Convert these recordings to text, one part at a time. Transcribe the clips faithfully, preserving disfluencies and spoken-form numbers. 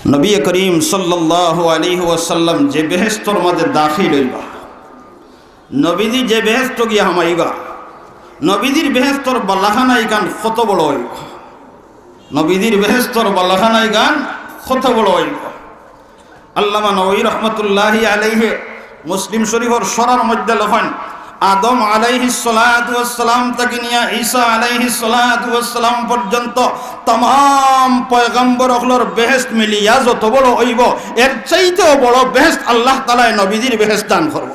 নবী করিম সাল্লাল্লাহু আলাইহি ওয়াসাল্লাম যে বেহেশতর মাঝে দাখিল অইবা, নবীজি যে বেহেশতো গিয়া হামাইবা, নবীজির বেহেশতর বালাখানা ইখান কত বড় অইবো, নবীজির বেহেশতর বালাখানা ইখান কত বড় অইবো। আল্লামা নবী রহমতুল্লাহি আলাইহি মুসলিম শরীফর শরার মধ্যে লেখইন, আদম আলাইহিস সালাতু ওয়াস সালাম থাকি নিয়া ঈসা আলাইহিস সালাতু ওয়াস সালাম পর্যন্ত তামাম পয়গম্বর অকলর বেহেশত মিলিয়া যত বড় অইবো, এর চাইতেও বড় বেহেশত আল্লাহ তাআলায় নবীজির বেহেশত দান করবো।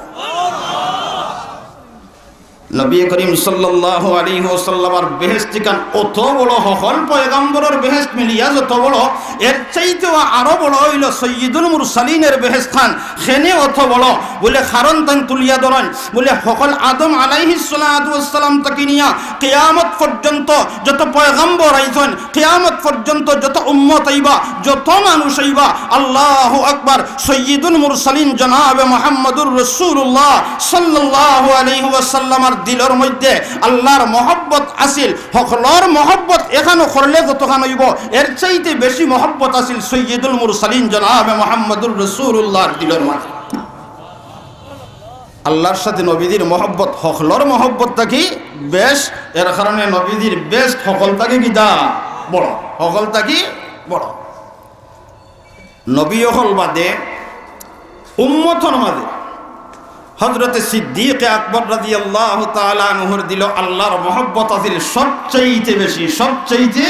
নবী করিম সাল্লাল্লাহু আলাইহি ওয়াসাল্লামর বেহেশত ইখান অত বড়, হকল পয়গম্বরর বেহেশত মিলিয়া যত বড়, এর চাইতেও আরো বড় অইলো সৈয়দুল মুরসালিনের বেহেশত খান। কেনে অত বড়? বুলে কারণ তাইন তুলিয়া ধরইন, বুলে হকল আদম আলাইহিস সালাতু ওয়াস সালাম থাকি নিয়া কিয়ামত পর্যন্ত যত পয়গম্বর আইছইন, কিয়ামত পর্যন্ত যত উম্মত আইবা, যত মানুষ আইবা, আল্লাহু আকবার, সৈয়দুল মুরসালিন জনাবে মুহাম্মদুর রাসূলুল্লাহ সাল্লাল্লাহু আলাইহি ওয়াসাল্লামর দিলর মধ্যে আল্লাহর মহব্বত আছিল। হকলর মহব্বত এখানো করলে যতখান অইবো, এর চাইতে বেশি মহব্বত আছিল সৈয়দুল মুরসালিন জনাবে মুহাম্মদুর রাসূলুল্লাহর দিলর মাঝে। আল্লাহর সাথে নবীজির মহব্বত হকলর মহব্বত থাকি বেশ, এর কারণে নবীজির বেহেশত হকল থাকি কিতা বড়, হকল থাকি বড়। নবী অকল বাদে উম্মতর মাঝে হযরতে সিদ্দিকে আকবর রাদিয়াল্লাহু তাআলা আনহুর দিলো আল্লাহর মহব্বত আছিল সবচাইতে বেশি, সবচাইতে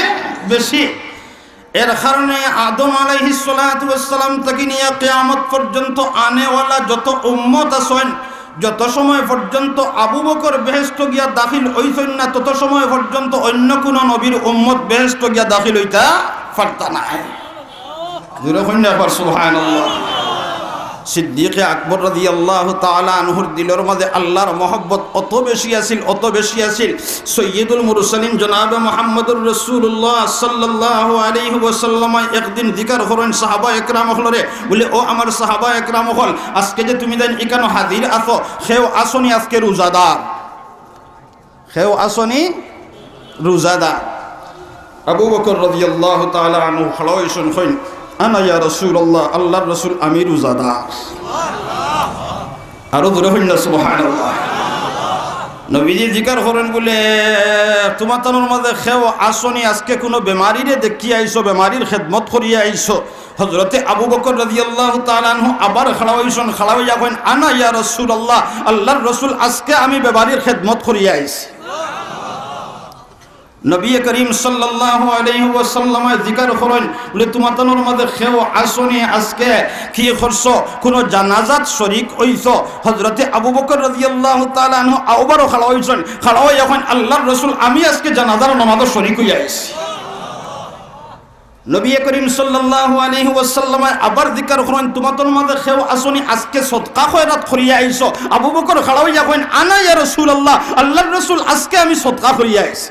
বেশি। এর কারণে আদম আলাইহিস সালাতু ওয়াস সালাম থাকি নিয়া কিয়ামত পর্যন্ত আনেওয়ালা যত উম্মত আছইন, যত সময় পর্যন্ত আবু বকর বেহেশতো গিয়া দাখিল অইছইন না, তত সময় পর্যন্ত অন্য কুনু নবীর উম্মত বেহেশতো গিয়া দাখিল অইতা পারতা নায়। জোরে কইন না একবার সুবহানাল্লাহ। সিদ্দিকে আকবর রাদিয়াল্লাহু তাআলা আনহুর দিলর মাঝে আল্লাহর মহব্বত অত বেশি আছিল, অত বেশি আছিল। সৈয়দুল মুরসালিন জনাবে মুহাম্মদুর রাসূলুল্লাহ সাল্লাল্লাহু আলাইহি ওয়াসাল্লাম একদিন জিকার করইন সাহাবা একরাম অকলরে, বুলে, "ও আমার সাহাবা একরাম অকল, আজকে যে তুমি তাইন ইখানো হাজির আছো, কেউ আছনি আজকে রোজাদার?" কেউ আছনি রোজাদার? আবু বকর রাদিয়াল্লাহু তাআলা আনহু খাড়া অইছইন, কইন, "আনা ইয়া রাসূলুল্লাহ, আল্লাহর রাসূল, আমি রোজাদার।" আরো জোরে কইন না সুবহানাল্লাহ। নবীজি জিকার করইন বুলে, "তুমাতানর মাঝে কেউ আছনি আজকে কুনু বেমারিরে দেখিয়া আইছো, বেমারির খেদমত করিয়া আইছো?" হযরতে আবু বকর রাদিয়াল্লাহু তাআলা আনহু আবার খাড়া অইছইন, খাড়া অইয়া কইন, "আনা ইয়া রাসূলুল্লাহ, আল্লাহর রাসূল, আজকে আমি বেমারির খেদমত করিয়া আইছি।" নবী করিম সাল্লাল্লাহু আলাইহি ওয়াসাল্লামে জিকার করইন, বুলে, "তুমাতানর মাঝে কেউ আছনি আজকে কি করছো, কুনু জানাজাত শরিক অইছো?" হযরতে আবু বকর রাদিয়াল্লাহু তাআলা আনহু আবারও খাড়া অইছইন, খাড়া অইয়া কইন, "আল্লাহর রাসূল, আমি আজকে জানাজার নামাজো শরিক অইয়া আইছি।" নবী করিম সাল্লাল্লাহু আলাইহি ওয়াসাল্লামে আবার জিকার করইন, "তুমাতানর মাঝে কেউ আছনি আজকে সদকা খয়রাত করিয়া আইছো?" আবু বকর খাড়া অইয়া কইন, "আনা ইয়া রাসূলুল্লাহ, আল্লাহর রাসূল, আজকে আমি সদকা করিয়া আইছি।"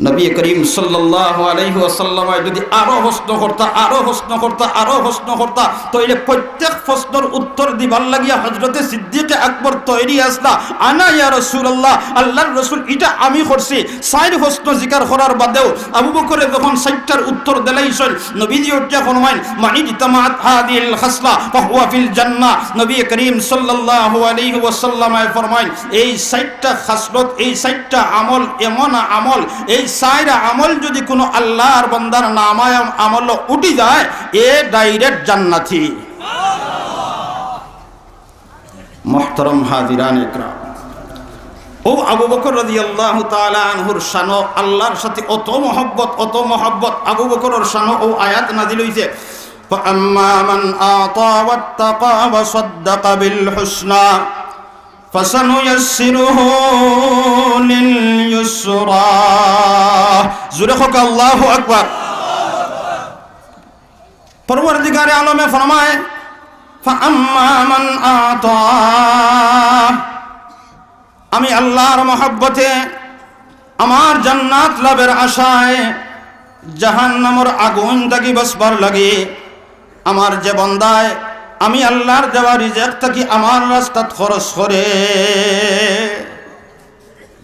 নবী করিম সাল্লাল্লাহু আলাইহি ওয়াসাল্লামে যদি আরো প্রশ্ন করতা, আরো প্রশ্ন করতা, আরো প্রশ্ন করতা, তাইলে প্রত্যেক প্রশ্নর উত্তর দিবার লাগিয়া হযরতে সিদ্দিকে আকবর তৈরি আছলা, "আনা ইয়া রাসূলুল্লাহ, আল্লাহর রাসূল, ইটা আমি করছি।" চাইর প্রশ্ন জিকার করার বাদেও আবু বকরে যখন চাইরটার উত্তর দিলাইছইন, নবীজি উঠিয়া ফরমাইন, "মান ইজতামাআত হাযিহিল খাসলা ফাহুয়া ফিল জান্নাহ।" নবী করিম সাল্লাল্লাহু আলাইহি ওয়াসাল্লামে ফরমাইন, এই চাইরটা খাসলত, এই চাইরটা আমল, এমন আমল, এই চাইর আমল যদি কুনু আল্লাহর বান্দার নামায় আমলো উঠি যায়, এ direct জান্নাতি। মুহতারাম হাজিরানে ইকরাম, অউ আবু বকর রাদিয়াল্লাহু তাআলা আনহুর শানো আল্লাহর সাথে অত মহব্বত, অত মহব্বত, আবু বকরর শানো অউ আয়াত নাজিল অইছে, "ফাআম্মা মান আতা ওয়াত্তাকা ওয়া সাদ্দাকা বিল হুসনা, ফাসানুয়াসসিরুহু লিল ইউসরা।" জোরে কউক্কা, আল্লাহু আকবার। পরওয়ারদিগারে আলমে ফরমায়, "ফাআম্মা মান আতা", আমি আল্লাহর মহব্বতে, আমার জান্নাত লাভের আশায়, জাহান্নামর আগুন থাকি বাঁচবার লাগি, আমার যে বন্দায় আমি আল্লাহর দেওয়া রিজেক থাকি আমার রাস্তাত খরচ করে,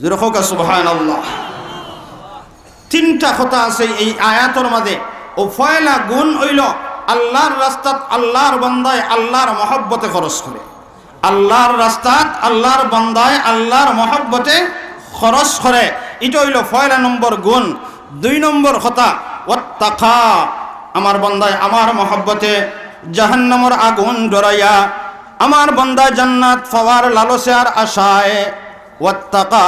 জোরে কউক্কা সুবহানাল্লাহ। তিনটা কথা আছে এই আয়াতর মাঝে। অউ পয়লা গুণ অইলো আল্লার রাস্তাত আল্লার বান্দায় আল্লার মহব্বতে খরচ করে। আল্লার রাস্তাত আল্লার বান্দায় আল্লার মহব্বতে খরচ করে, ইটা অইলো পয়লা নম্বর গুণ। দুই নম্বর কথা, ওয়াত্তাকা, আমার বান্দায় আমার মহব্বতে জাহান্নামর আগুন ডরাইয়া, আমার বান্দায় জান্নাত পাওয়ার লালসে আর আশায়, ওয়াত্তাকা,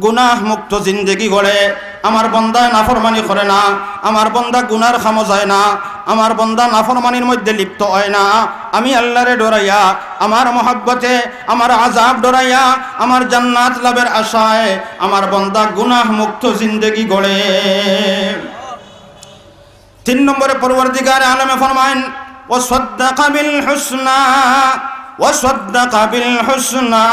গুনাহ মুক্ত জিন্দেগি গড়ে। আমার বন্দায় নাফরমানি করে না, আমার বন্দা গুনার কামো যায় না, আমার বন্দা নাফরমানির মধ্যে লিপ্ত অয় না। আমি আল্লারে ডরাইয়া, আমার মহব্বতে, আমার আযাব ডরাইয়া, আমার জান্নাত লাভের আশায় আমার বন্দা গুনাহ মুক্ত জিন্দেগি গড়ে। তিন নম্বরে পরওয়ারদিগারে আলমে ফরমাইন, "ওয়া সাদ্দাকা বিল হুসনা, ওয়া সাদ্দাকা বিল হুসনা।"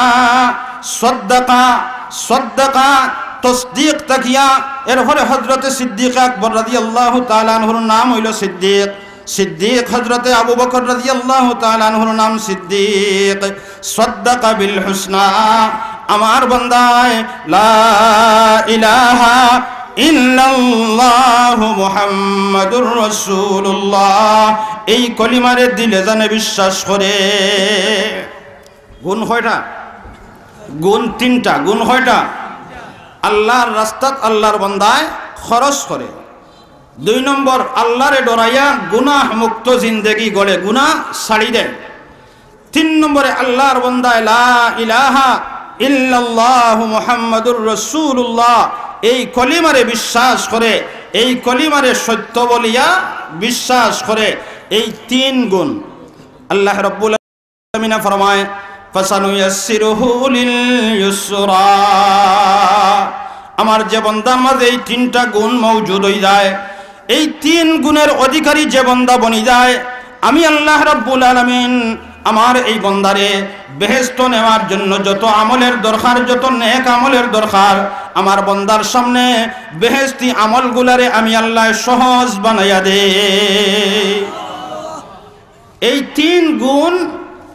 সাদ্দাকা, সাদ্দাকা, তসদিক থাকিয়া। এরপরে হযরতে সিদ্দিক আকবর রাদিয়াল্লাহু তাআলা আনহুর নাম অইলো সিদ্দিক। সিদ্দিক হযরতে আবু বকর রাদিয়াল্লাহু তাআলা আনহুর নাম সিদ্দিক। সাদ্দাকা বিল হুসনা, আমার বন্দায় লা ইলাহা ইল্লাল্লাহু মুহাম্মাদুর রাসূলুল্লাহ, এই কলিমারে দিলে জানে বিশ্বাস করে। গুণ কয়টা? গুণ তিনটা। গুণ কয়টা? আল্লার রাস্তাত আল্লার বন্দায় খরচ করে। দুই নম্বর, আল্লারে ডরাইয়া গুনাহ মুক্ত জিন্দেগি গড়ে, গুনাহ ছাড়ি দেয়। তিন নম্বরে আল্লার বন্দায় লা ইলাহা ইল্লাল্লাহু মুহাম্মাদুর রাসূলুল্লাহ, এই কলিমারে বিশ্বাস করে, এই কলিমারে সত্য বলিয়া বিশ্বাস করে। এই তিন গুণ আল্লাহ রাব্বুল আলামিন ফরমায়, "ফাসানুয়াসসিরুহু লিল ইউসরা।" আমার যে বন্দার মাঝে এই তিনটা গুণ মওজুদ অই যায়, এই তিন গুণের অধিকারী যে বন্দা বনি যায়, আমি আল্লাহ রাব্বুল আলামিন আমার এই বন্দারে বেহেস্ত নেওয়ার জন্য যত আমলের দরকার, যত নেক আমলের দরকার, আমার বন্দার সামনে বেহেস্তি আমলগুলারে আমি আল্লাহ সহজ বানাইয়া দেই। এই তিন গুণ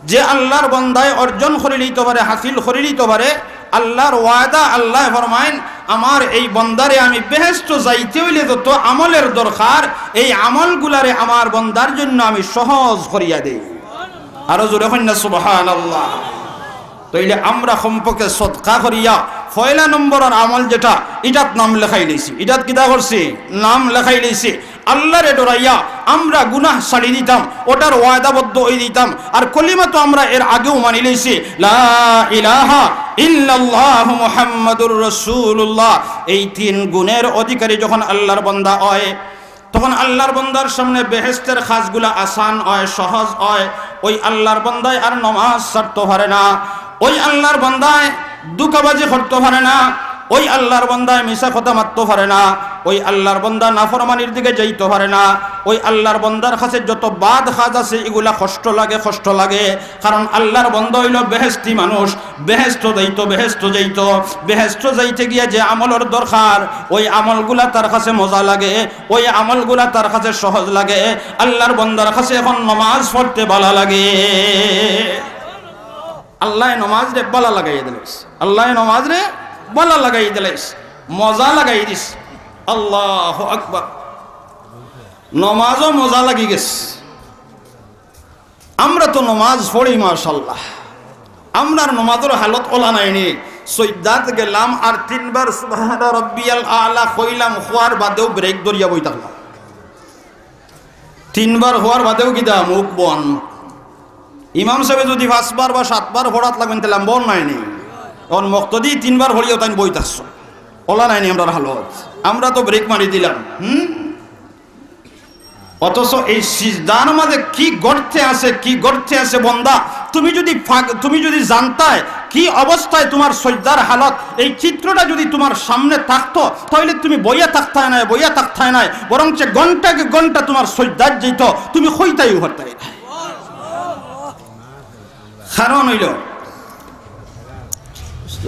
যে আল্লার বন্দায় অর্জন করি লইতো পারে, হাসিল করি লইতো পারে, আল্লার ওয়াদা, আল্লায় ফরমাইন, "আমার এই বন্দারে আমি বেহেস্ত যাইতে অইলে যত আমলের দরকার, এই আমলগুলারে আমার বন্দার জন্য আমি সহজ করিয়া দেই।" আরো জোরে কইন না, সুবহানাল্লাহ। তাইলে আমরা কমপক্ষে সদকা করিয়া পয়লা নম্বরর আমল যেটা, ইটাত নাম লেখাই লইছি। ইটাত কিতা করছি? নাম লেখাই লইছি। আল্লারে ডরাইয়া আমরা গুনাহ ছাড়ি দিতাম, ওটার ওয়াদাবদ্ধ অই দিতাম। আর কলিমা তো আমরা এর আগেও মানি লইছি, লা ইলাহা ইল্লাল্লাহু মুহাম্মাদুর রাসূলুল্লাহ। এই তিন গুণের অধিকারী যখন আল্লার বন্দা অয়, তখন আল্লার বন্দার সামনে বেহেস্তের কাজগুলা আসান অয়, সহজ অয়। ওই আল্লার বন্দায় আর নমাজ ছাড়তো পারে না, ওই আল্লার বন্দায় ধুকাবাজি করতো পারে না, ওই আল্লার বন্দায় মিছা কথা মাততো পারে না, ওই আল্লার বন্দা নাফরমানির দিকে যাইতো পারে না। ওই আল্লার বন্দার কাছে যত বাদ কাজ আছে, ইগুলা কষ্ট লাগে, কষ্ট লাগে। কারণ আল্লার বন্দা অইলো বেহেস্তি মানুষ, বেহেস্ত যাইতো, বেহেস্ত যাইতো, বেহেস্ত যাইতে গিয়া যে আমলর দরকার, ওই আমলগুলা তার কাছে মজা লাগে, ওই আমলগুলা তার কাছে সহজ লাগে। আল্লার বন্দার কাছে এখন নমাজ পড়তে ভালা লাগে। আল্লায় নমাজরে ভালা লাগাই দিলাইছে, আল্লায় নমাজরে ভালা লাগাই দিলাইছে, মজা লাগাই দিছে। আল্লাহু আকবার। নমাজও মজা লাগি গেছে। আমরা তো নমাজ পড়ি, মাশাআল্লাহ। আমরার নমাজর হালত ওলা নায়নি। সইজদাত গেলাম আর তিনবার সুবহানা রাব্বিয়াল আলা কইলাম, কওয়ার বাদেও ব্রেক ধরিয়া বই থাকলাম। তিনবার কওয়ার বাদেও কিতা মুখ বন্ধ। ইমাম সাবে যুদি পাঁচবার বা সাতবার পড়াত লাগইন, তাইলে বন্ধ নায়নি। অখন মুক্তাদি তিনবার পড়িয়াও তাইন বই থাকছো। ওলা নায়নি আমরার হালত। আমরা তো ব্রেক মারি দিলাম। হুম? অথচ এই সিজদার মাঝে কি গর্তে আছে, কি গর্তে আছে বন্দা, তুমি যুদি ফাগ-, তুমি যুদি জানতায় কি অবস্থায় তুমার সইজদার হালত, এই চিত্রটা যুদি তুমার সামনে থাকতো, তাইলে তুমি বইয়া থাকতায় নায়, বইয়া থাকতায় নায়, বরঞ্চ ঘন্টাকে ঘন্টা তুমার সইজদাত যাইতো, তুমি কইতায়ও পারতায় নায়। কারণ অইলো,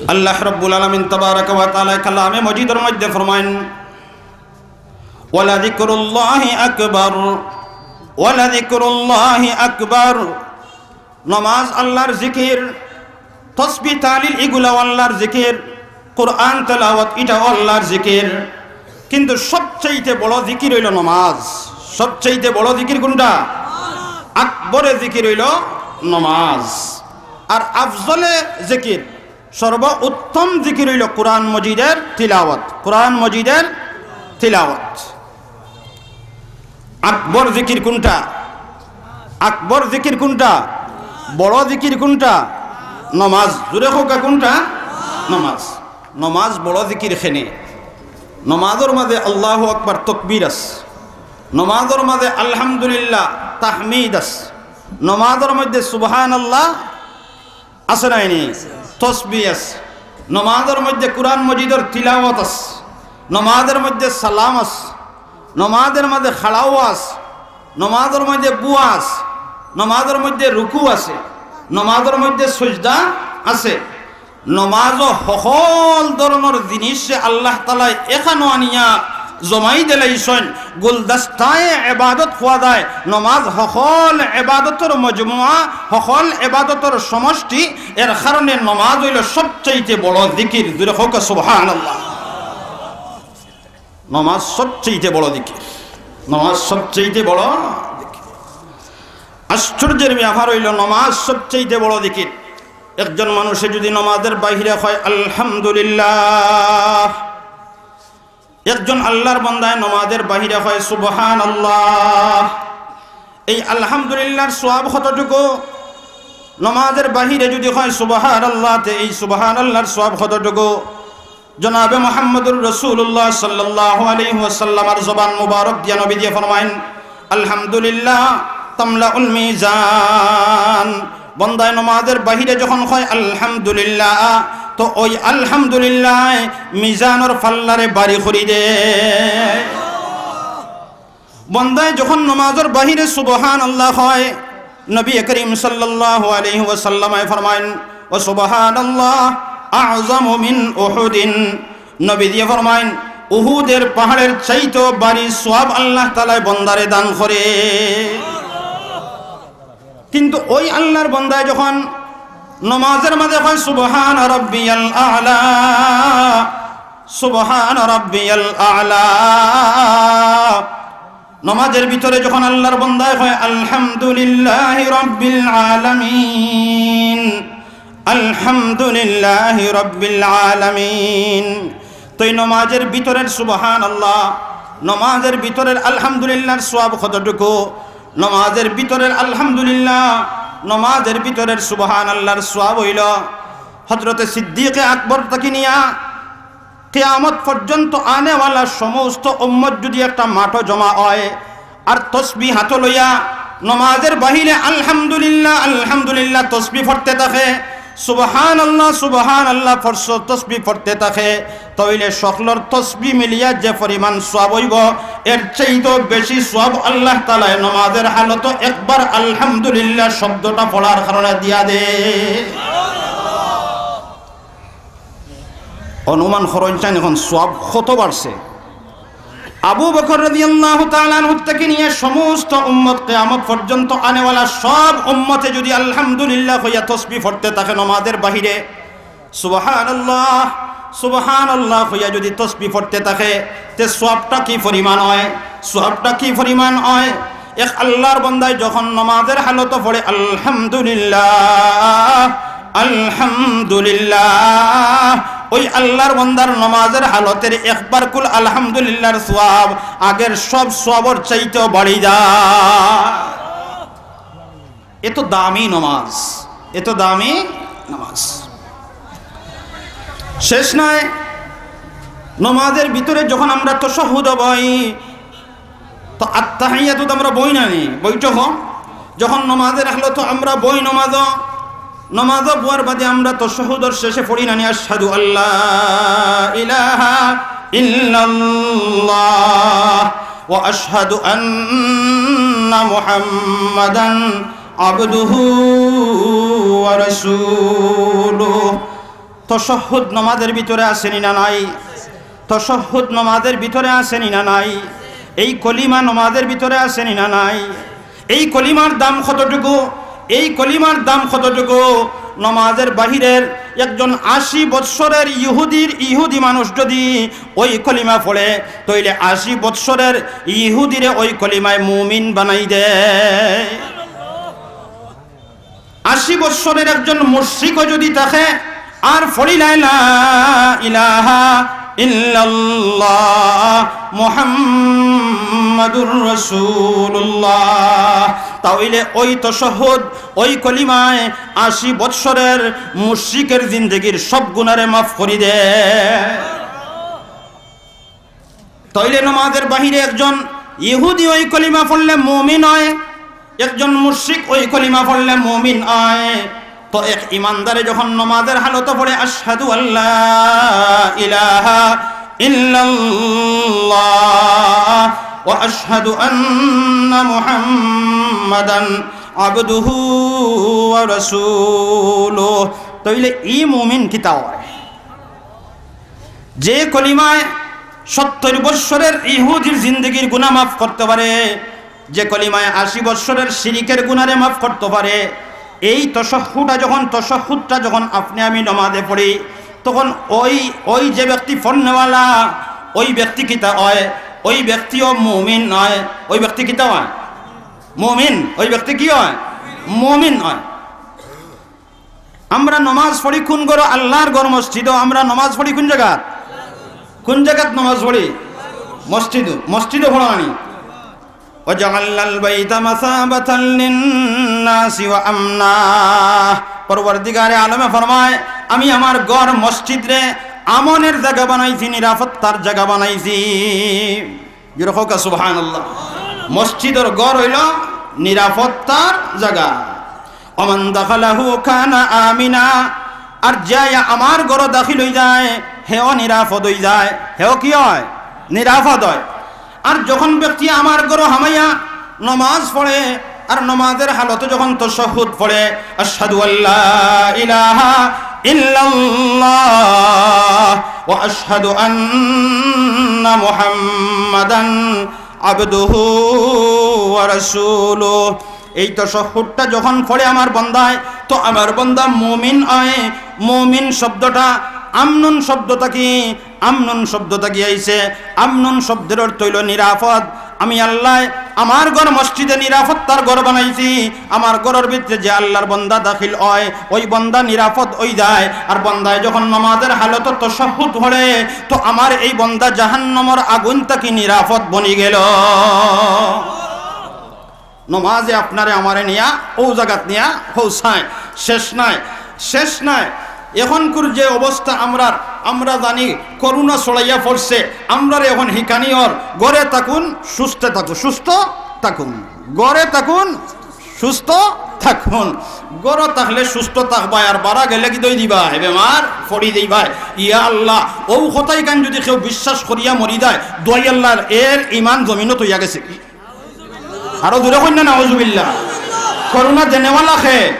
আল্লাহ রাব্বুল আলামিন তাবারাকা ওয়া তাআলা কালামে মজিদর মধ্যে ফরমাইন, "ওয়ালাযিকরুল্লাহি আকবার, ওয়ালাযিকরুল্লাহি আকবার।" নমাজ আল্লার জিকির, তসবিহ তাহলিল ইগুলাও আল্লার জিকির, কোরআন তেলাওয়াত, ইটাও আল্লাহর জিকির। কিন্তু সবচাইতে বড় জিকির অইলো নমাজ। সবচাইতে বড় জিকির কুনটা? আকবরে জিকির অইলো নমাজ। আর আফজলে জিকির, সর্বোত্তম জিকির অইলো কোরআন মজিদের তিলাওয়াত। কোরআন মজিদের তিলাওয়াত। আকবর জিকির কুনটা? আকবর জিকির কুনটা? বড় জিকির কুনটা? নমাজ। জুরে কউক্কা, কুনটা? নমাজ। নমাজ বড় জিকির কেনে? নমাজর মাঝে আল্লাহু আকবার তকবীর আছে, নমাজর মাঝে আলহামদুলিল্লাহ তাহমিদ আছে, নমাজর মধ্যে সুবহানাল্লাহ আছে নায়নি? তসবিহ আছে। নমাজর মধ্যে কোরআন মজিদর তিলাওয়াত আছে। নমাজর মধ্যে সালাম আছে। নমাজর মাঝে খাড়াও আছে। নমাজর মধ্যে বওয়া আছে। নমাজর মধ্যে রুকু আছে। নমাজর মধ্যে সজদা আছে। নমাজো হকল ধরনর জিনিস আল্লাহ তাআলায় একখানো আনিয়া জমাই দিলাইছইন। গুলদস্তায়ে ইবাদত কওয়া যায়। নমাজ হকল ইবাদতর মজমুয়া, হকল ইবাদতর সমষ্টি। এর কারণে নমাজ অইলো সবচাইতে বড় জিকির। জুরে কউক্কা সুবহানাল্লাহ। নমাজ সবচাইতে বড় জিকির। নমাজ সবচাইতে বড় জিকির। আশ্চর্যের ব্যাপার অইলো, নমাজ সবচাইতে বড় জিকির। একজন মানুষে যদি নমাজের বাহিরে কয় আলহামদুলিল্লাহ, একজন আল্লাহর বান্দায় নমাজের বাহিরে কয় সুবহানাল্লাহ, এই আলহামদুলিল্লাহর সওয়াব কতটুকু? নমাজের বাহিরে যদি কয় সুবহানাল্লাহ, তে এই সুবহানাল্লাহর সওয়াব কতটুকু? জনাবে মুহাম্মদুর রাসূলুল্লাহ সাল্লাল্লাহু আলাইহি ওয়াসাল্লামর জবান মুবারক দিয়া নবীজিয়ে ফরমাইন, আলহামদুলিল্লাহ তামলাউল মিজান। বন্দায় নমাজের বাহিরে যখন কয় আলহামদুলিল্লাহ, তো ওই আলহামদুলিল্লাহ মিজানর পাল্লারে ভারি করি দেয়। বন্দায় যখন নমাজর বাহিরে সুবহানাল্লাহ কয়, নবী করিম সাল্লাল্লাহু আলাইহি ওয়াসাল্লামে ফরমাইন, "ওয়া সুবহানাল্লাহ আ'যামু মিন উহুদিন।" নবীজিয়ে ফরমাইন, "উহুদের পাহাড়ের চাইতেও ভারি সওয়াব আল্লাহ তাআলায় বন্দারে দান করে।" কিন্তু ওই আল্লাহর বন্দায় যখন নমাজের মাঝে কয়, "সুবহান রাব্বিয়াল আ'লা, সুবহান রাব্বিয়াল আ'লা।" নমাজের ভিতরে যখন আল্লাহর বন্দায় কয়, "আলহামদুলিল্লাহি রাব্বিল আলামিন, আলহামদুলিল্লাহি রাব্বিল আলামিন", তো এই নমাজের ভিতরের সুবহানাল্লাহ, নমাজের ভিতরের আলহামদুলিল্লাহর সওয়াব কতটুকু? নমাজের ভিতরের আলহামদুলিল্লাহ, নমাজের ভিতরের সুবহানাল্লাহর সওয়াব অইলো হযরতে সিদ্দিকে আকবর থাকি নিয়া কিয়ামত পর্যন্ত আনেওয়ালা সমস্ত উম্মত যদি একটা মাঠো জমা অয়, আর তসবি হাতো লইয়া নমাজের বাহিরে আলহামদুলিল্লাহ, আলহামদুলিল্লাহ তসবি পড়তে থাকে, সুবহানাল্লাহ, সুবহানাল্লাহ পড়ছ-, তসবি পড়তে থাকে, তাইলে সকলর তসবি মিলিয়া যে পরিমাণ সওয়াব অইবো, এর চাইতেও বেশি সওয়াব আল্লাহ তাআলায় নমাজের হালতো একবার আলহামদুলিল্লাহ শব্দটা পড়ার কারণে দিয়া দে। অনুমান করইন চাইন এখন সওয়াব কত বাড়ছে। আবু বকর রাদিয়াল্লাহু তাআলা আনহু থাকি নিয়া সমস্ত উম্মত কিয়ামত পর্যন্ত আনেওয়ালা সব উম্মতে যদি আলহামদুলিল্লাহ কইয়া তসবি পড়তে থাকে নমাজের বাহিরে, সুবহানাল্লাহ, সুবহানাল্লাহ কইয়া যদি তসবি পড়তে থাকে, তে সওয়াবটা কি পরিমাণ অয়? সওয়াবটা কি পরিমাণ অয়? এক আল্লাহর বন্দায় যখন নমাজের হালতো পড়ে আলহামদুলিল্লাহ, আলহামদুলিল্লাহ, ওই আল্লাহর বন্দার নমাজের হালতের একবার কুল আলহামদুলিল্লাহর সওয়াব আগের সব সওয়াবর চাইতেও বাড়ি যায়। এত দামি নমাজ, এত দামি নমাজ। শেষ নাই, নমাজের ভিতরে যখন আমরা তশাহুদ বই, তো আত্তাহিয়াতুত আমরা বই না নি, বৈঠক। যখন নমাজের হালতো আমরা বই নমাজ, নমাজ বওয়ার বাদে আমরা তশাহুদর শেষে পড়ি না নি, আশহাদু আল্লা ইলাহা ইল্লাল্লাহ ওয়া আশহাদু আন্না মুহাম্মাদান আবদুহু ওয়া রাসূলুহু। তশাহুদ নমাজের ভিতরে আছে নি না নাই? তশাহুদ নমাজের ভিতরে আছে নি না নাই? এই কলিমা নমাজের ভিতরে আছে নি না নাই? এই কলিমার দাম কতটুকু? এই কলিমার দাম কতটুকু? নমাজের বাহিরের একজন আশি বৎসরের ইহুদির, ইহুদি মানুষ যদি ওই কলিমা পড়ে, তইলে আশি বৎসরের ইহুদিরে ওই কলিমায় মুমিন বানাই দেয়। আশি বৎসরের একজন মুশরিকও যদি থাকে আর পড়িলায় লা ইলাহা ইল্লাল্লাহ মুহাম্মাদুর রাসূলুল্লাহ, তাইলে ওই তাশাহুদ, ওই কলিমায় আশি বৎসরের মুশরিকের জিন্দেগির সব গুনারে মাফ করি দেয়। তাইলে নমাজের বাহিরে একজন ইহুদি ওই কলিমা পড়লে মুমিন অয়, একজন মুশরিক ওই কলিমা পড়লে মুমিন অয়। তো এক ইমানদারে যখন নমাজের হালতো পড়ে, "আশহাদু আল্লা ইলাহা ইল্লাল্লাহ ওয়া আশহাদু আন্না মুহাম্মাদান আবদুহু ওয়া রাসূলুহু", তাইলে ই মুমিন কিতা অয়? যে কলিমায় সত্তর বৎসরের ইহুদির জিন্দেগির গুনাহ মাফ করতে পারে, যে কলিমায় আশি বৎসরের শিরিকের গুনারে মাফ করতে পারে, এই তাশাহুদটা যখন, তাশাহুদটা যখন আপনে আমি নমাজে পড়ি, তখন ওই, ওই যে ব্যক্তি পড়নেওয়ালা, ওই ব্যক্তি কিতা অয়? ওই ব্যক্তিও মুমিন অয়। ওই ব্যক্তি কিতা অয়? মুমিন। ওই ব্যক্তি কি অয়? মুমিন অয়। আমরা নমাজ পড়ি কুন ঘরো? আল্লার ঘর মসজিদো। আমরা নমাজ পড়ি কুন জাগাত? কুন জাগাত নমাজ পড়ি? মসজিদো। মসজিদো পড়া নানি? "ওয়াজাআলনাল বাইতা মাসাবাতাল লিন্নাসি ওয়া আমনা।" পরওয়ারদিগারে আলমে ফরমায়, "আমি আমার ঘর মসজিদরে আমনের জাগা বানাইছি, নিরাপত্তার জাগা বানাইছি।" জোরে কউক্কা সুবহানাল্লাহ। মসজিদর ঘর অইলো নিরাপত্তার জাগা। "ওমান দাখালাহু কানা আমিনা।" আর যে আইয়া আমার ঘরো দাখিল অইযায়, হেও নিরাপদ অইযায়। হেও কি অয়? নিরাপদ অয়। আর যখন ব্যক্তি আমার ঘরো হামাইয়া নমাজ পড়ে, আর নমাজের হালতো যখন তাশাহুদ পড়ে, "আশহাদু আল্লা ইলাহা ইল্লাল্লাহ ওয়া আশহাদু আন্না মুহাম্মাদান আবদুহু ওয়া রাসূলুহু।" এই তাশাহুদটা যখন পড়ে আমার বন্দায়, তো আমার বন্দা মুমিন অয়। মুমিন শব্দটা আমনুন শব্দ থাকি, আমনুন শব্দ থাকি আইছে। আমনুন শব্দর অর্থ অইলো নিরাপদ। আমি আল্লায় আমার ঘর মসজিদে নিরাপত্তার ঘর বানাইছি। আমার ঘরর ভিতরে যে আল্লার বন্দা দাখিল অয়, ওই বন্দা নিরাপদ অইযায়। আর বন্দায় যখন নমাজের হালতো তাশাহুদ পড়ে, তো আমার এই বন্দা জাহান্নামর আগুন থাকি নিরাপদ বনি গেলো। নমাজে আপনারে আমারে নিয়া, অউ জাগাত নিয়া পৌঁছায়, শেষ নাই, শেষ নাই। এখনকুর যে অবস্থা আমরার, আমরা জানি করোনা ছড়াইয়া পড়ছে, আমরারে এখন হিকানি অর, ঘরে থাকুন, সুস্থে থাকুন, সুস্থ থাকুন, ঘরে থাকুন, সুস্থ থাকুন। ঘরো থাকলে সুস্থ থাকবায়, আর বারা গেলে কিতা অই দিবায়? বেমার পড়ি যাইবায়। ইয়া আল্লাহ, অউ কথাখান যদি কেউ বিশ্বাস করিয়া মরি যায়, দোয়াই আল্লার, এর ইমান জমিনো থইয়া গেছে। আরো জোরে কইন না, নাউজুবিল্লাহ। করোনা দেনেওয়ালা কে?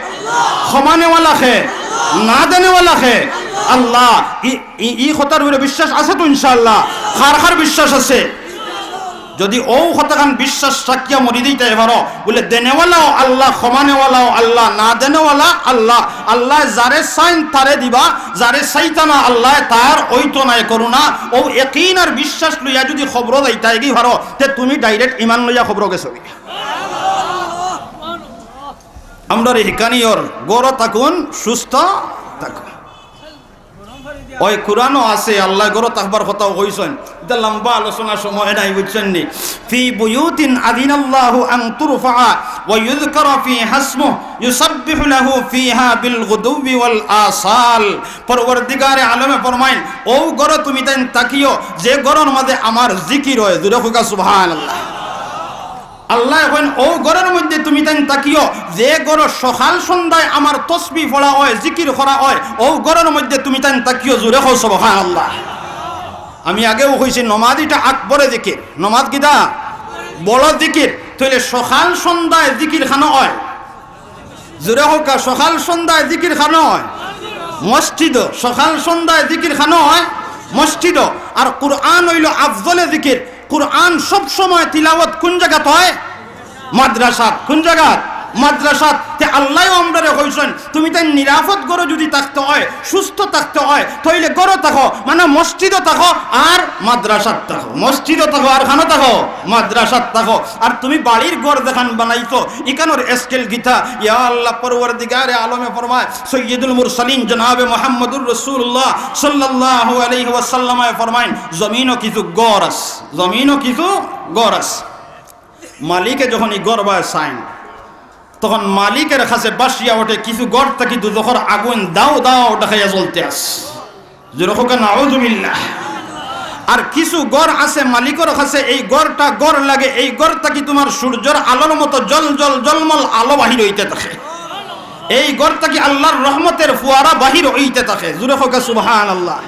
ক্ষমানেওয়ালা কে? না দেনেওয়ালা কে? আল্লাহ। ই, ই, ই কথার উপরে বিশ্বাস আছে তো ইনশাআল্লাহ? কার কার বিশ্বাস আছে? যদি অউ কথাখান বিশ্বাস রাখিয়া মরি দিতায় পারো, বুলে দেনেওয়ালাও আল্লাহ, ক্ষমানেওয়ালাও আল্লাহ, না দেনেওয়ালা আল্লাহ। আল্লায় যারে চাইন তারে দিবা, যারে চাইতা না আল্লায় তার অইতো নায় করোনা। অউ একিন আর বিশ্বাস লইয়া যদি কবরো যাইতায়গি পারো, তে তুমি direct ইমান লইয়া কবরো গেছো। আমরারে হিকানি অর, ঘরো থাকুন, সুস্থ থাকুন। ওই কোরআনো আছে, আল্লায় ঘরো থাকবার কথাও কইছইন। ইটা লম্বা আলোচনা, সময় নাই, বুঝছইন নি? "ফি বুয়ুতিন আযিনাল্লাহু আন তুরফা ওয়া ইউযকারা ফিহা ইসমুহু ইউসাব্বিহু লাহু ফিহা বিল গুদুব্বি ওয়াল আসাল।" পরওয়ারদিগারে আলমে ফরমাইন, "অউ ঘরো তুমি তাইন থাকিও, যে ঘরর মাঝে আমার জিকির অয়।" জোরে কউক্কা সুবহানাল্লাহ। আল্লায় কইন, "অউ ঘরর মধ্যে তুমি তাইন থাকিও, যে ঘরো সকাল সন্ধ্যায় আমার তসবি পড়া অয়, জিকির করা অয়, অউ ঘরর মধ্যে তুমি তাইন থাকিও।" জোরে কও সুবহানাল্লাহ। আমি আগেও কইছি, নমাজ ইটা আকবরে জিকির। নমাজ কিতা? বড় জিকির। তাইলে সকাল সন্ধ্যায় জিকির খানো অয়? জোরে কউক্কা, সকাল সন্ধ্যায় জিকির খানো অয়? মসজিদো। সকাল সন্ধ্যায় জিকির খানো অয়? মসজিদো। আর কোরআন অইলো আফজলে জিকির। কোরআন সব সময় তিলাওয়াত কুন জাগাত অয়? মাদ্রাসাত। কুন জাগাত? মাদ্রাসাত। তে আল্লায়ও আমরারে কইছইন, তুমি তাইন নিরাপদ ঘরো যুদি থাকতে অয়, সুস্থ থাকতে অয়, তাইলে ঘরো থাকো, মানে মসজিদো থাকো আর মাদ্রাসাত থাকো, মসজিদো থাকো আর খানো থাকো, মাদ্রাসাত থাকো। আর তুমি বাড়ির ঘর যেখান বানাইছো, ইখানোর স্কেল কিতা? ইয়া আল্লাহ, পরওয়ারদিগারে আলমে ফরমায়, সৈয়দুল মুরসালিন জনাবে মুহাম্মদুর রাসূলুল্লাহ সাল্লাল্লাহু আলাইহি ওয়াসাল্লামে ফরমাইন, জমিনো কিছু ঘর আছে, জমিনো কিছু ঘর আছে। মালিকে যখন ই ঘর বায় চাইন, তখন মালিকের কাছে বাসিয়া ওঠে, কিছু ঘর থাকি দুজখর আগুন দাউ দাউ দেখাইয়া জ্বলতে আছে। জোরে কউক্কা, নাউজুবিল্লাহ। আর কিছু ঘর আছে মালিকর কাছে, এই ঘরটা ঘর লাগে, এই ঘর থাকি তুমার সূর্যর আলোর মতো জল জল জলমল আলো বাহির অইতে থাকে, এই ঘর থাকি আল্লাহর রহমতের ফুয়ারা বাহির অইতে থাকে। জোরে কউক্কা, সুবহানাল্লাহ।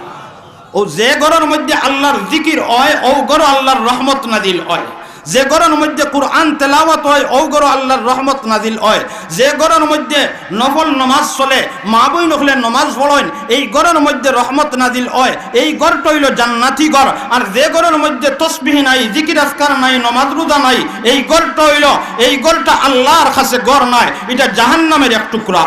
অউ যে ঘরর মধ্যে আল্লাহর জিকির অয়, অউ ঘরো আল্লাহর রহমত নাজিল অয়। যে ঘরর মধ্যে কুরআন তেলাওয়াত অয়, অউ ঘরো আল্লাহর রহমত নাজিল অয়। যে ঘরর মধ্যে নফল নমাজ চলে, মা-বইন অকলে নমাজ পড়ইন, এই ঘরর মধ্যে রহমত নাজিল অয়। এই ঘরটা অইলো জান্নাতি ঘর। আর যে ঘরর মধ্যে তসবিহ নাই, জিকির আজকার নাই, নমাজ রোজা নাই, এই ঘরটা অইলো, এই ঘরটা আল্লাহর কাছে ঘর নায়, ইটা জাহান্নামের এক টুকরা।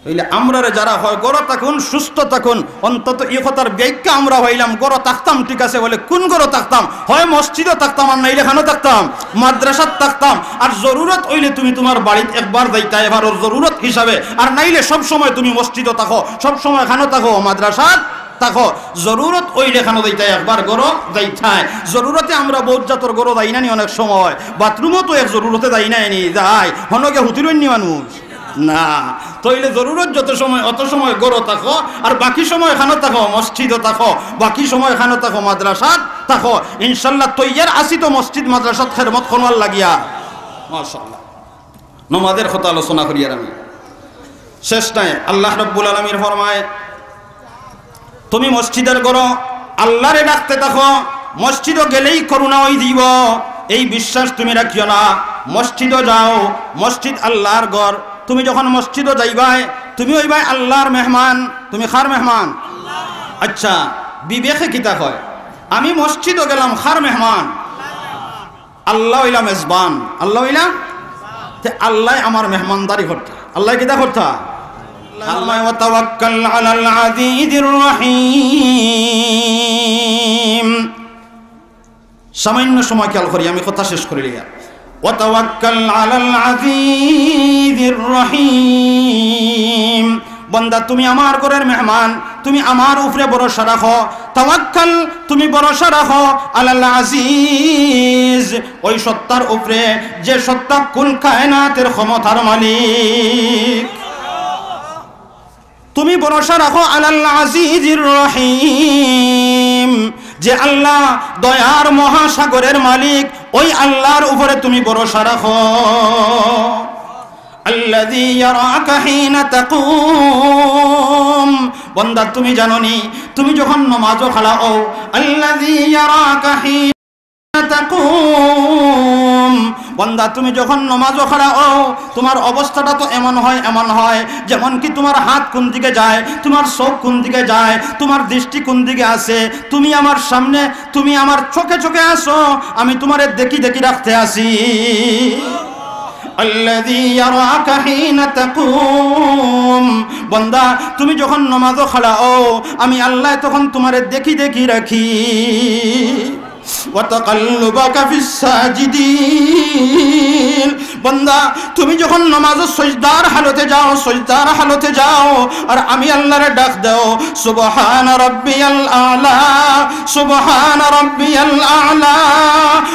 অইলে আমরারে যারা কয় ঘরো থাকুন, সুস্থ থাকুন, অন্তত ই কথার ব্যাখ্যা আমরা পাইলাম, ঘরো থাকতাম ঠিক আছে, বলে কুন ঘরো থাকতাম? হয় মসজিদো থাকতাম, আর নাইলে খানো থাকতাম, মাদ্রাসাত থাকতাম। আর জরুরত অইলে তুমি তুমার বাড়িত একবার যাইতায়, এবারর জরুরত হিসাবে, আর নাইলে সব সময় তুমি মসজিদো থাকো, সব সময় খানো থাকো, মাদ্রাসাত থাকো, জরুরত অইলে খানো যাইতায়, একবার ঘরো যাইতায়। জরুরতে আমরা বউত জাতর ঘরো যাই না নি, অনেক সময় বাথরুমো তো এক জরুরতে যাই না নি, যাই, হনো গিয়া হুতিরইন নি মানুষ। না, তাইলে জরুরত যত সময়, অত সময় ঘরো থাকো, আর বাকি সময় খানো থাকো, মসজিদো থাকো, বাকি সময় খানো থাকো, মাদ্রাসাত থাকো। ইনশাআল্লাহ তৈয়ার আছি তো মসজিদ মাদ্রাসাত খেদমত করবার লাগিয়া। মাশাআল্লাহ। নমাজের কথা আলোচনা করিয়ার আমি শেষ নাই। আল্লাহ রাব্বুল আলামিন ফরমায়, তুমি মসজিদর ঘরো আল্লাহরে ডাকতে থাকো, মসজিদো গেলেই করুণা অইযিবো, এই বিশ্বাস তুমি রাখিও না। মসজিদো যাও, মসজিদ আল্লাহর ঘর। তুমি যখন মসজিদো যাইবায়, তুমি অইবায় আল্লাহর মেহমান। তুমি কার মেহমান? আচ্ছা, বিবেকে কিতা কয়? আমি মসজিদো গেলাম, কার মেহমান? আল্লাহ অইলা মেজবান। আল্লাহ অইলা, তে আল্লায় আমার মেহমানদারি করতা। আল্লায় কিতা করতা? আল্লায়, "ওয়া তাওয়াক্কাল আলাল আজিজির রহিম।" সামান্য সময় খেয়াল করি, আমি কথা শেষ করিলিয়ার। "ওয়া তাওয়াক্কাল আলাল আজিজির রহিম।" বন্দা, তুমি আমার ঘরর মেহমান, তুমি আমার উপরে ভরসা রাখো। তাওয়াক্কাল, তুমি ভরসা রাখো, আলাল আজিজ, ওই সত্তার উপরে, যে সত্তা কুল কায়নাতের ক্ষমতার মালিক। তুমি ভরসা রাখো আলাল আজিজির রহিম, যে আল্লাহ দয়ার মহাসাগরের মালিক, ওই আল্লাহর উপরে তুমি ভরসা রাখো। আল্লাযী ইয়ারাকা হিনা তাকুম। বন্দা, তুমি জানো নি, তুমি যখন নমাজো খাড়া অও, আল্লাযী ইয়ারাকা হিনা তাকুম। বন্দা, তুমি যখন নমাজো খাড়া অও, তুমার অবস্থাটা তো এমন হয়, এমন হয়, যেমন কি তুমার হাত কুন দিকে যায়, তুমার চোখ কুন দিকে যায়, তুমার দৃষ্টি কুন দিকে আছে, তুমি আমার সামনে, তুমি আমার চোখে চোখে আছো, আমি তুমারে দেখি দেখি রাখতে আছি। আল্লাযী ইয়ারাকা হিনা তাকুম। বন্দা, তুমি যখন নমাজো খাড়া অও, আমি আল্লায় তখন তুমারে দেখি দেখি রাখি। ওয়া তাকাল্লুবাকা ফিস সাজিদিন। বন্দা, তুমি যখন নমাজো সজদার হালতে যাও, সজদার হালতে যাও, আর আমি আল্লাহরে ডাক দেও, "সুবহানা রাব্বিয়াল আ'লা, সুবহানা রাব্বিয়াল আ'লা।"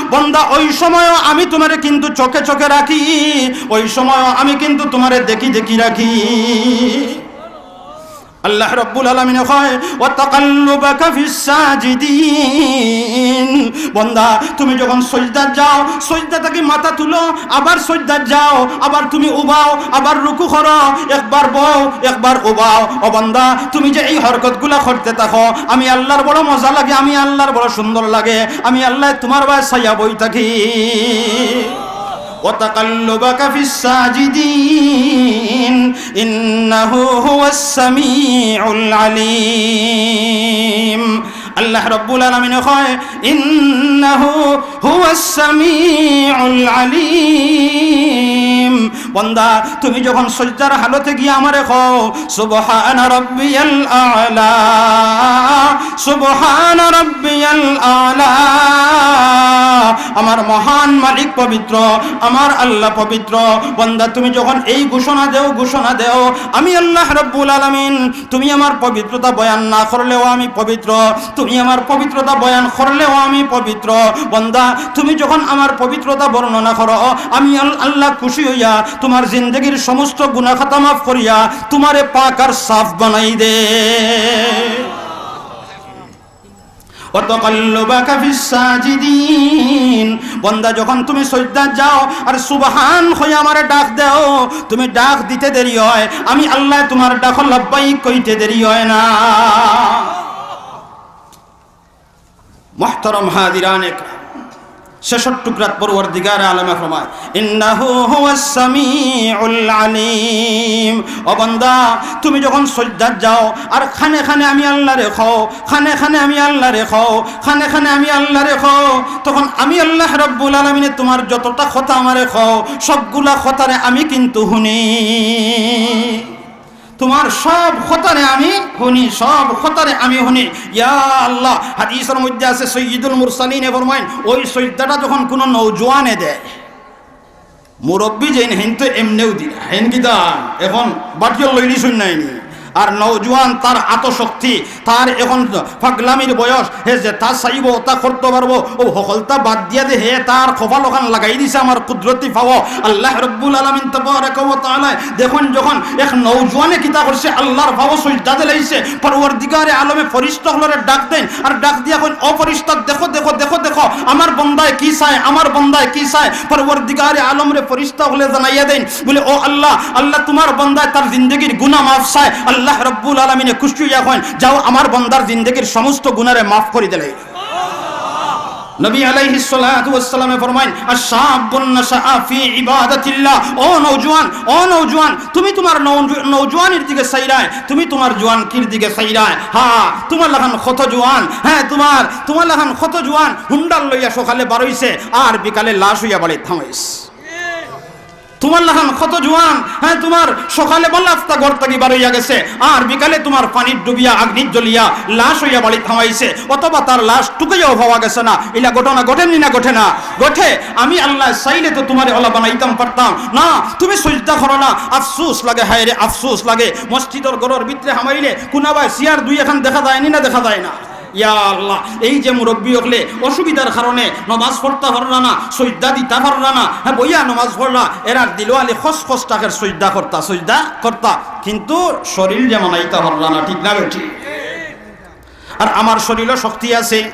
বন্দা, ওই সময়ও আমি তুমারে কিন্তু চোখে চোখে রাখি, ওই সময়ও আমি কিন্তু তুমারে দেখি দেখি রাখি। আল্লাহ রাব্বুল আলামিনে কয়, "ওয়া তাকাল্লুবাকা ফিস সাজিদিন।" বন্দা, তুমি যখন সজদাত যাও, সজদা থাকি মাথা তুলো, আবার সজদাত যাও, আবার তুমি উবাও, আবার রুকু করো, একবার বও, একবার উবাও। ও বন্দা, তুমি যে এই হরকতগুলা করতে থাকো, আমি আল্লাহর বড় মজা লাগে, আমি আল্লাহর বড় সুন্দর লাগে, আমি আল্লাহ তুমার বায় চাইয়া বই থাকি। وتقلبك في الساجدين إنه هو السميع العليم। আল্লাহ রাব্বুল আলামিনে কয়, "ইন্নাহু হুয়াস সামিউল আলিম।" বন্দা, তুমি যখন সজদার হালতে গিয়া আমারে কও, "সুবহানা রাব্বিয়াল আলা, সুবহানা রাব্বিয়াল আলা, আমার মহান মালিক পবিত্র, আমার আল্লাহ পবিত্র।" বন্দা, তুমি যখন এই ঘোষণা দেও, ঘোষণা দেও, আমি আল্লাহ রাব্বুল আলামিন তুমি আমার পবিত্রতা বয়ান না করলেও আমি পবিত্র, তুমি আমার পবিত্রতা বয়ান করলেও আমি পবিত্র। বন্দা, তুমি যখন আমার পবিত্রতা বর্ণনা করো, আমি আল-, আল্লাহ খুশি হইয়া তোমার জিন্দেগির সমস্ত গুনাহ খাতা মাফ করিয়া তোমারে পাক আর সাফ বানাই দে। ওয়া তাকাল্লুবাকা ফিস সাজিদিন। বন্দা, যখন তুমি সজদাত যাও আর সুবহান কইয়া আমারে ডাক দেও, তুমি ডাক দিতে দেরি হয়, আমি আল্লাহ তোমার ডাকো লাব্বাইক কইতে দেরি হয় না। মুহতারাম হাজিরানে একরাম, শেষর টুকরাত পরওয়ারদিগারে আলমে ফরমায়, "ইন্নাহু হুয়াস সামিউল আলিম।" ও বান্দা, তুমি যখন সজদাত যাও আর খানে খানে আমি আল্লাহরে কও, খানে খানে আমি আল্লাহরে কও, খানে খানে আমি আল্লাহরে কও, তখন আমি আল্লাহ রাব্বুল আলামিনে তোমার যতটা কথা আমারে কও, সবগুলা কথারে আমি কিন্তু হুনি। তোমার সব কথারে আমি হুনি, সব কথারে আমি হুনি। ইয়া আল্লাহ, হাদিসর মধ্যে আছে, সৈয়দুল মুরসালিনে ফরমাইন, ওই সজদাটা যখন কোনো নওজোয়ানে দেয়, মুরব্বি যেইন, হেইন তো এমনেউ দিরা, হেইন কিতা এখন বাটিও লইলি শুন নাইনি। আর নওজোয়ান, তার আত্মশক্তি, তার এখন পাগলামির বয়স, হে যেতা চাইবো অতা করতো পারবো। ও হকলতা বাদ দিয়া দে, হে তার কপাল ওখান লাগাই দিছে আমার কুদরতি পাও। আল্লাহ রব্বুল আলামিন তাবারাকা ওয়া তাআলা দেখইন, যখন এক নওজোয়ানে কিতা করছে, আল্লাহর পাও সজদা দিলাইছে, পরওয়ারদিগারে আলমে ফরিস্তা হকলরে ডাক দেইন, আর ডাক দিয়া কইন, "ও ফরিস্তা, দেখো, দেখো, দেখো, দেখো, আমার বন্দায় কি চায়, আমার বন্দায় কি চায়।" পরওয়ারদিগারে আলমরে ফরিস্তা হকলে জানাইয়া দেইন, বলে, "ও আল্লাহ, আল্লাহ, তোমার বন্দায় তার জিন্দেগির গুনাহ মাফ চায়।" আল্লাহ রব্বুল আলামিনে খুশি হইয়া কইন, "যাও, আমার বন্দার জিন্দেগির সমস্ত গুনারে মাফ করি দিলাই।" নবী আলাইহিস সালাতু ওয়াস সালামে ফরমাইন, "আশ-শাবুন নাশাআ ফি ইবাদাতিল্লাহ।" ও নওজোয়ান, ও নওজোয়ান, তুমি তোমার নওজো-, নওজোয়ানির দিকে চাইরায়, তুমি তোমার জোয়ানকির দিকে চাইরায়। হ্যাঁ, তোমার লাখান কত জোয়ান, হ্যাঁ, তোমার, তোমার লাখান কত জোয়ান হুন্ডাল লইয়া সকালে বারইছে, আর বিকালে লাশ হইয়া বাড়িত থামাইছে। তোমার লাখান কত জোয়ান, হ্যাঁ, তোমার সকালে বালাফতা ঘর থাকি বার হইয়া গেছে, আর বিকালে তোমার পানিত ডুবিয়া, আগ্নিত জ্বলিয়া লাশ হইয়া বাড়িত থামাইছে, অথবা তার লাশ টুকাইয়াও পাওয়া গেছে না। ইলা ঘটনা ঘটেনি না ঘটে না? ঘটে। আমি আল্লাহ চাইলে তো তোমারে ওলা বানাইতাম পারতাম না। তুমি সজদা করো না, আফসোস লাগে, হায় রে আফসোস লাগে। মসজিদর ঘরর ভিতরে হামাইলে কুনাবায় চেয়ার দুই এখান দেখা যায়নি না, দেখা যায় না? ইয়া আল্লাহ, এই যে মুরব্বি হকলে অসুবিধার কারণে নমাজ পড়তা পাররা না, সজদা দিতা পাররা না, হ্যাঁ, বইয়া নমাজ পড়রা, এরার দিলো আলি খস খস টাকের সজদা করতা, সজদা করতা, কিন্তু শরীর যে মানাইতা পাররা না, ঠিক না বেঠিক? আর আমার শরীরও শক্তি আছে,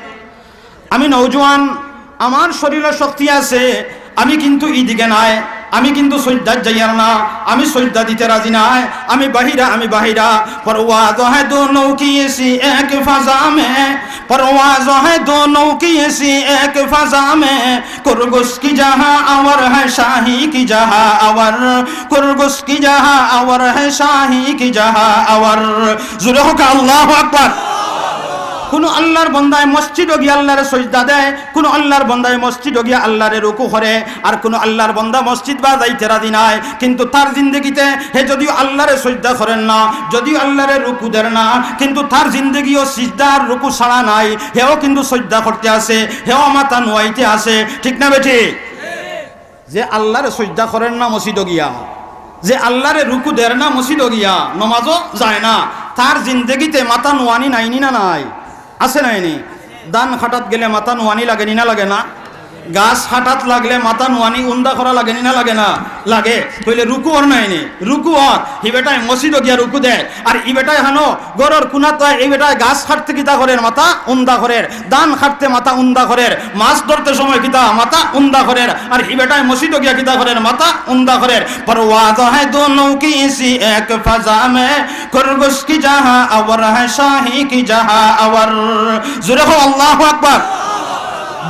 আমি নওজোয়ান, আমার শরীরও শক্তি আছে, আমি কিন্তু ইদিকে নাই, আমি কিন্তু সজদাত যাইয়ার না, আমি সজদা দিতে রাজি নাই, আমি বাহিরা, আমি বাহিরা। پرواز ہے دونوں کی اسی ایک فضا میں، پرواز ہے دونوں کی اسی ایک فضا میں، کرگس کی جہاں آور ہے شاہی کی جہاں آور، کرگس کی جہاں آور ہے شاہی کی جہاں آور۔ জোরে হোক আল্লাহু আকবার। কুনু আল্লাহর বন্দায় মসজিদো গিয়া আল্লাহরে সজদা দেয়, কুনু আল্লাহর বন্দায় মসজিদো গিয়া আল্লাহরে রুকু করে, আর কুনু আল্লাহর বন্দা মসজিদ বায় যাইতে রাজি নাই, কিন্তু তার জিন্দেগিতে হে যদিও আল্লাহরে সজদা করের না, যদিও আল্লাহরে রুকু দের না, কিন্তু তার জিন্দেগিও সিজদা আর রুকু ছাড়া নাই, হেও কিন্তু সজদা করতে আছে, হেও মাথা নুয়াইতে আছে, ঠিক না বেঠিক? যে আল্লাহরে সজদা করের না মসজিদো গিয়া, যে আল্লাহরে রুকু দের না মসজিদো গিয়া, নমাজো যায় না, তার জিন্দেগিতে মাথা নুয়ানি নাইনি না নাই? আছে নাইনি? ধান কাটাত গেলে মাথা নুয়ানি লাগেনি না লাগে না? গাছ কাটাত লাগলে মাথা নুয়ানি উন্দা করা লাগেনি না লাগে না? লাগে। তাইলে রুকু অর নাইনি? রুকু অর। হি বেটায় মসজিদো গিয়া রুকু দেয়, আর ই বেটায় হানো ঘরর কুনাত, এই বেটায় গাছ কাটতে কিতা করের? মাথা উন্দা করের। ধান কাটতে মাথা উন্দা করের, মাছ ধরতে সময় কিতা মাথা উন্দা করের, আর হি বেটায় মসজিদো গিয়া কিতা করের? মাথা উন্দা করের। پرواز ہے دونوں کی اسی ایک فضا میں، کرگس کی جہاں آور ہے شاہی کی جہاں آور۔ জোরে কও আল্লাহু আকবার।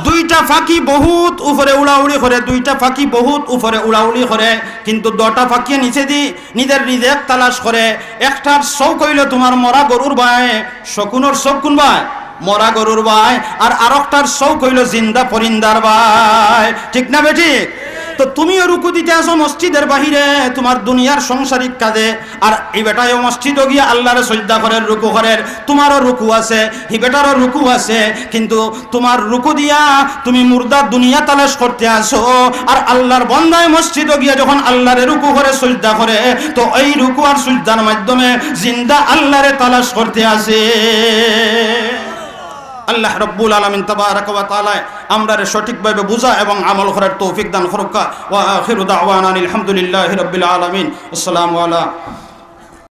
দুইটা পাখি বহুত উপরে উড়াউড়ি করে, দুইটা পাখি বহুত উপরে উড়াউড়ি করে, কিন্তু দুইটা পাখিয়ে নিচেদি নিজের রিজেক তালাশ করে। একটার চউখ অইলো তোমার মরা গরুর বায়, শকুনর চউখ কুন বায়? মরা গরুর বায়, আর আরকটার শৌক অইলো জিন্দা পরিন্দার বায়। ঠিক না বেঠিক? তো তুমিও রুকু দিতে আছো মসজিদের বাহিরে, তুমার দুনিয়ার সাংসারিক কাজে, আর ই বেটায়ও মসজিদো গিয়া আল্লারে সইজদা করের, রুকু করের, তুমারও রুকু আছে, হি বেটারও রুকু আছে, কিন্তু তুমার রুকু দিয়া তুমি মুর্দা দুনিয়া তালাশ করতে আছো, আর আল্লার বন্দায় মসজিদো গিয়া যখন আল্লারে রুকু করে, সইজদা করে, তো এই রুকু আর সইজদার মাধ্যমে জিন্দা আল্লারে তালাশ করতে আছে। আল্লাহ রব্বুল আলামিন তাবারাকা ওয়া তাআলা আমরারে সঠিকভাবে বুঝা এবং আমল করার তৌফিক দান করুক্কা। ওয়া আখিরু দাওয়ানা আলহামদুলিল্লাহি রাব্বিল আলামিন। আসসালামু আলা